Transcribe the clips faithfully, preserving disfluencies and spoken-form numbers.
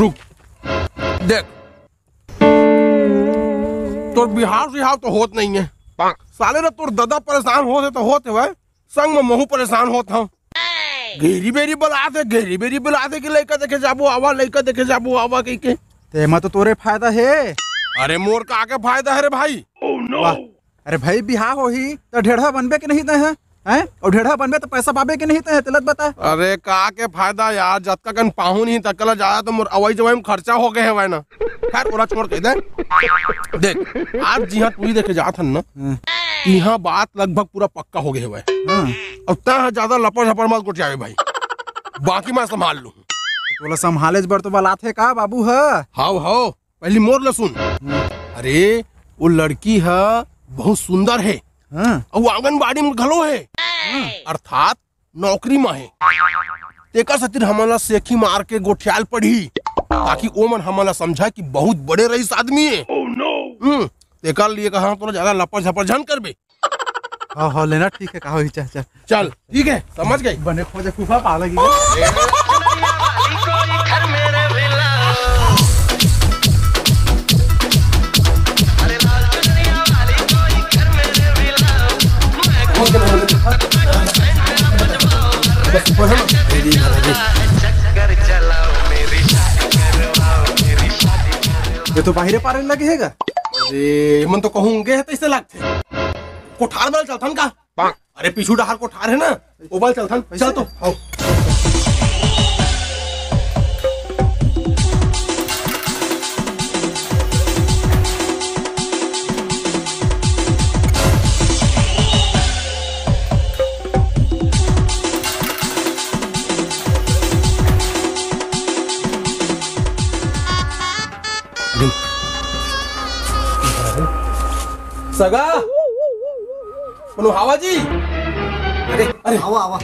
देख, तोर बिहाव सिहाव तो होत नहीं है। साले रे, तोर ददा परेशान होत हे तो होत हे भाई, संग में महू परेशान होत हूँ। घेरी बेरी बलात हे, घेरी बेरी बलात हे कि लइका देखे जाबो आवा, लइका देखे जाबो आवा कहिके। तेमा तो तोरे फायदा हे। अरे मोर का के फायदा हे रे भाई? वाह। अरे भाई, बिहाव होही त ढेढ़ा बनबे के नहीं तैं ह? हैं? अउ ढेढ़ा बनबे त पैसा पाबे के नहीं तैं ह? तेला त बता। अरे का के फायदा यार, जतका कन पाहूं नहीं ततका ला जादा तो मोर अवई जवई में खर्चा हो गए हवय ना। खैर, ओला छोड़ के दे। देख, आज जिहां टूरी देखे जात हन ना, हम्म। इहां बात लगभग पूरा पक्का हो गए हवय। हम्म। अब तैं ह जादा लपर झपर मत गोठियावे भाई, बाकी मैं संभाल लूं। तोला संभाले बर तो बलात हे का बाबू ह? हाव हाव, पहली मोर ल सुन। हम्म। अरे, वो लड़की ह बहुत सुंदर हे। हाँ। अउ आंगनबाड़ी में घलो हे। हाँ। अर्थात नौकरी म हे। तेकर सेती हमन ला सेखी मार के गोठियाल पड़ही, ताकि ओमन हमन ला समझय कि बहुत बड़े रईस आदमी हे। हम्म, तेकर लिए कहा तोला ज्यादा लपर झपर झन करबे। हाँ, हाँ, लेना ठीक हे, का होही, चल, चल। चल, ठीक हे, समझ गए। बने खोजे फूफा पा लगी। ये तो बाहिरे पारे लगे हे गा। अरे, मन तो कहूँ गे हे, तइसे लगथे। कोठार वाला चलथन का? अरे, पीछू डहार कोठार हे ना, ओ बल चलथन। चल तो। आओ। सगा, कोनो हावा जी? अरे, अरे। आवा, आवा।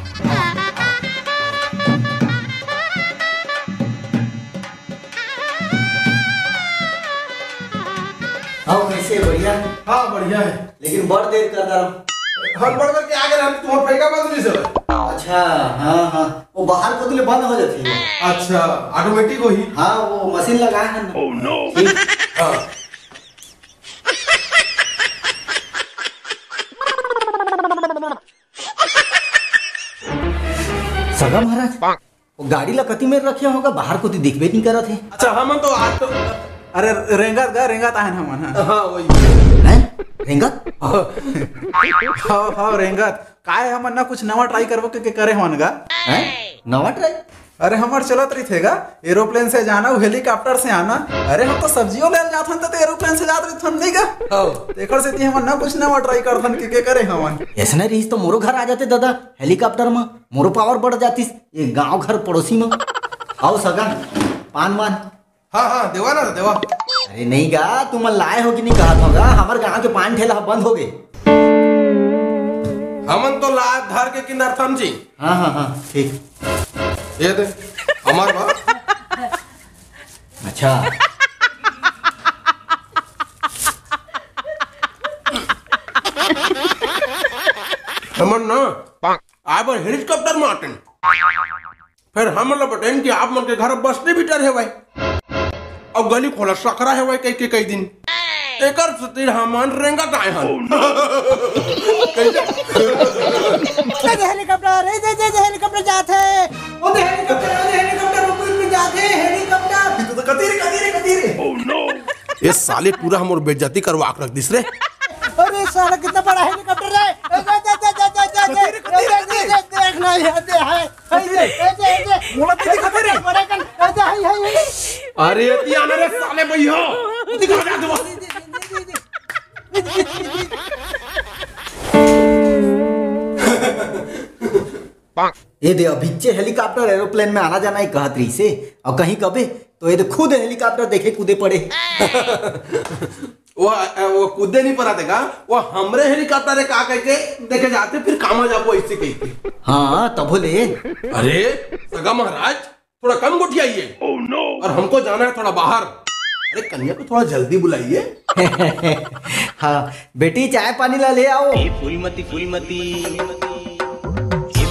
आओ, कैसे? बढ़िया? हाँ, बढ़िया हे। लेकिन बड़ देर कर दर। हम बड़ करके आ गए, हम तुम्हार फैका बंद नहीं सर। अच्छा, हाँ, हाँ, वो बाहर को दिले बंद हो जाती है। अच्छा, ऑटोमेटिक होही। हाँ, वो मशीन लगाए हैं ना। Oh no! हाँ। सगा महाराज, वो गाड़ी ला कति मेर रखे होगा, बाहर कोती दिखबे नहीं करत हे। अच्छा, हमन तो आज तो, अरे, रेंगत गा, रेंगत आहन हमन, हाँ। हाँ, वही। हैं? रेंगत? हाँ, हाँ, रेंगत। काय हमन ना कुछ नवा ट्राई करबो के, के करे हवन गा? हैं? नवा ट्राई? अरे, हमर चलत रहिथे गा, एरोप्लेन से जाना, वो हेलीकॉप्टर से आना। अरे, हम तो सब्जियों ले जात हन, त एरोप्लेन से जात रहिथन, नहीं गा? हाँ। तेकर सेती हमन ना कुछ नवा ट्राई करथन के, के करे हमन। ऐसने रहिस तो मोरो घर आ जाते दादा, हेलीकॉप्टर में, मोरो पावर बढ़ जातिस। ये गांव घर पड़ोसी में। आओ सगा, पान मान। हाँ, हाँ, देवा ना, देवा। अरे नहीं गा, तुमन लाए हो कि नहीं कहत हो गा, हमर गांव के पान ठेला ह बंद हो गए। हमन तो लात धर के किंदरथन जी। हाँ, हाँ, हाँ, ठीक। ये दे, हमार बा। अच्छा। हमन ना, आए बर हेलीकॉप्टर में आतेन। फिर हमन ला बटेन कि आप मन के घर बस्ती भीतर हेवय, अउ गली खोला सकरा हेवय कहि के कई दिन। एकर सेती हमन रेंगत आए हन। कैसे? ए दे हेलीकॉप्टर, ए दे, दे, दे हेलीकॉप्टर जात हे। ओ दे हेलीकॉप्टर, ओ दे हेलीकॉप्टर, रुक, रुक, रुक, जात हे हेलीकॉप्टर। तू तो कती रे, कती रे, कती रे। Oh no! ये साले पूरा हमर बेइज्जती करवा के रख दिस रे। अरे साला कितना बड़ा हेलीकॉप्टर है। ए, दे, दे, दे, दे, दे, दे, कती रे, कती रे, दे, कती रे। दे, देख ना, ये दे है। ए, दे, ए, दे, ए, दे। मोला तो दिखा दे रे। बड़े कन, ए, दे, है, है, है। अरे, एती आना रे साले भैया। दिखा दे, दे। ए दे, अभिच्चे हेलीकॉप्टर एरोप्लेन में आना जाना ही कहत रहिसे, अउ कहीं कबे तो ए दे खुद हेलीकॉप्टर देखे कूदे पड़े। वो, वो कूदे नहीं पड़ा देगा, वो हमरे हेलीकॉप्टर है का कह के देखे जाते, फिर कामा जाबो ऐसे कह के। हाँ, तभो ले। अरे, सगा महाराज, थोड़ा कम गोठियाइए। Oh no! और हमको जाना है थोड़ा बाहर। अरे, कन्या को थोड़ा जल्दी बुलाइए। हाँ, बेटी, चाय पानी ला ले आओ। ए फूलमती, फूलमती, ए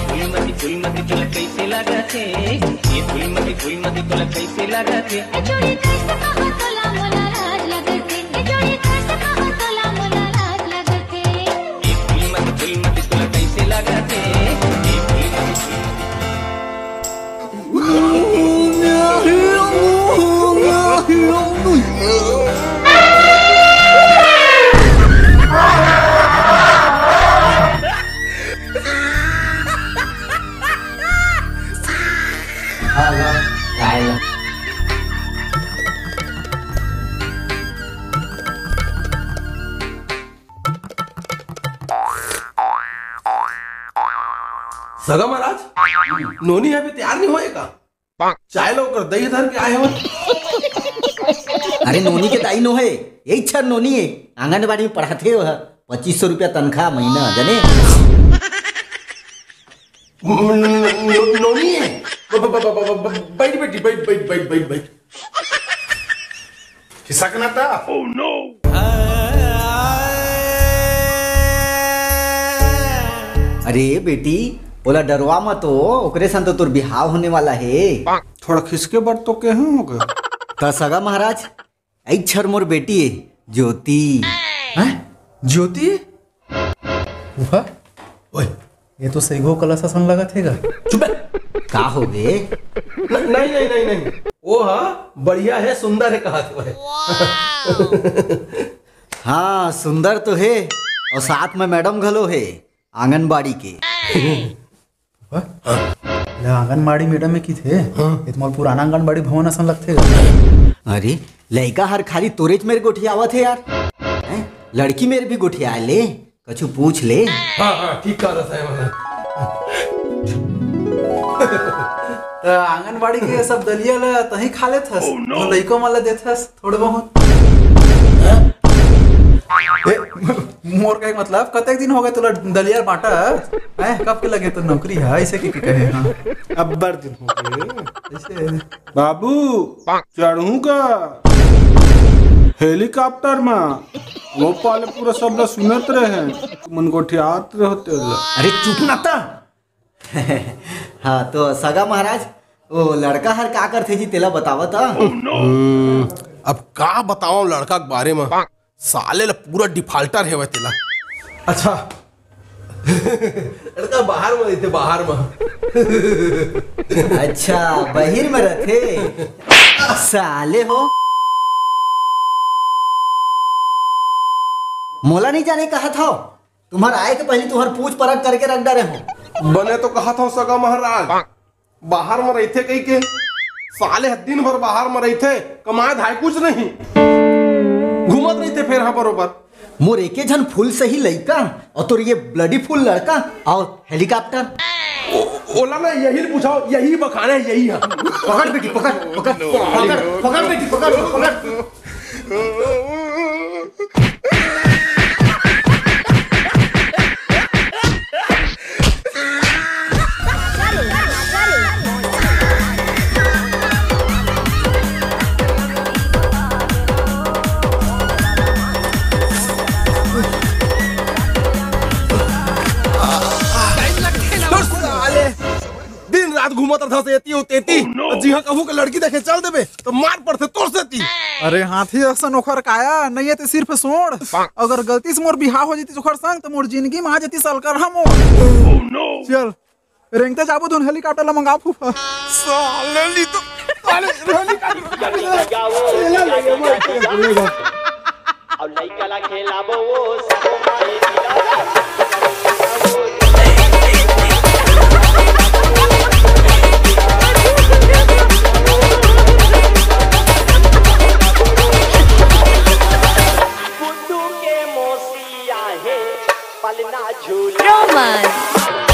फूलमती, फूलमती। तोला कैसे लागत हे? ये फूलमती, फूलमती तोला कैसे लागत हे? ए जोड़ी कैसे कहो तोला मोला लाज लागत हे? ए जोड़ी कैसे कहो तोला मोला लाज लागत हे? ये फूलमती, फूलमती तोला कैसे लागत हे? ये फूलमती, फूलमती सगा महाराज, नोनी अभी तैयार नहीं होए का? चाय ला ओकर दई धर के आए हो। अरे नोनी के दाई नो हे, यही छर नोनी हे, आंगनबाड़ी में पढ़ाथे वह, पच्चीस सौ रुपया तनखा महीना, जाने। नोनी हे, बैठ बेटी, बैठ, बैठ, बैठ, बैठ, बैठ। खिसकना था। अरे बेटी, ओला डरवा मत हो, ओकरे संग तो तोर बिहाव होने वाला हे। थोड़ा खिसके बर तो कहे होगा। त सगा महाराज, ऐ छर मोर बेटी हे, ज्योति। हैं? ज्योति? फूफा, ओए, ये तो सही गो कलश असन लगत हे गा। चुप बे। का हो गे? न-, नहीं, नहीं, नहीं, नहीं। वो हाँ, बढ़िया हे, सुंदर हे, कहा तो है। हाँ, सुंदर तो हे, और साथ में मैडम घलो हे, आंगनबाड़ी के। वाह। ले आंगनबाड़ी मैडम में की थे? हाँ। ये तुम्हारा पुराना आंगनबाड़ी भवन असन लगथे गा। अरे, लइका हर खाली तोरेच मेर गोठियावत हे यार। हैं? लड़की मेर भी गोठिया ले, कछु पूछ ले। हाँ, हाँ, ठीक कहा था साहब। त आंगनबाड़ी के सब दलिया ला तही खा लेथस, तो लइको मन ला देथस थोड़े बहुत। ए, मोर कहे के मतलब, कतेक दिन हो गए तोला दलिया बांटा? हैं, कब के लगे तो नौकरी है, ऐसे के, के कहे, हाँ। अब्बड़ दिन हो गए। ऐसे। बाबू, चढ़ू का हेलीकॉप्टर में? वो पाले पूरा सब ला सुनत रहे, तुमन गोठियात रहो तेला। अरे चुप ना ता। हाँ, तो सगा महाराज, वो लड़का हर का करथे जी, तेला बतावा ता। हम्म, अब का बताओ लड़का के बारे में? साले ला पूरा डिफाल्टर हेवय तेला। अच्छा। लड़का बाहर में रहिथे, बाहर में। अच्छा, बहिर में रहिथे। साले हो। मोला नहीं जाने कहा था। तुम्हार आए के पहली तुम्हार पूछ परख करके रख डरे हो। बने तो कहा था सगा महाराज, बाहर में रहिथे कही के। साले ह दिन भर बाहर में रहिथे, कमाए धाए कुछ नहीं, घूमत रहिथे फेर हा बरोबर। मोर एके झन फूल सही लइका और तोर ये ब्लडी फूल लड़का और हेलीकॉप्टर। ओ-, ओला ना यही पूछाओ, यही बखाना है, यही है। पकड़ बेटी, पकड़, पकड़, पकड़, पकड़ बेटी, पकड़, पकड़। दिन रात घूमत रथस एती अउ तेती। Oh, no! जिहां कहूं के लड़की देखे चल देबे, तो मार पड़थे तोर सेती। अरे हाथी असन ओखर काया, नहीं ते सिर्फ सोड़। अगर गलती से मोर बिहाव हो जतिस ओखर संग, तो मोर जिंदगी में आ जतिस अलकरहा मोड़। Oh, no! चल, रेंगते जाबो धुन हेलीकॉप्टर ला मंगा फूफा। साले ली तो, साले हेलीकॉप्टर। अउ लइका ला खेलाबो वो सब माई। गुड्डू के मौसी आहे, पलना झूला। रोमन।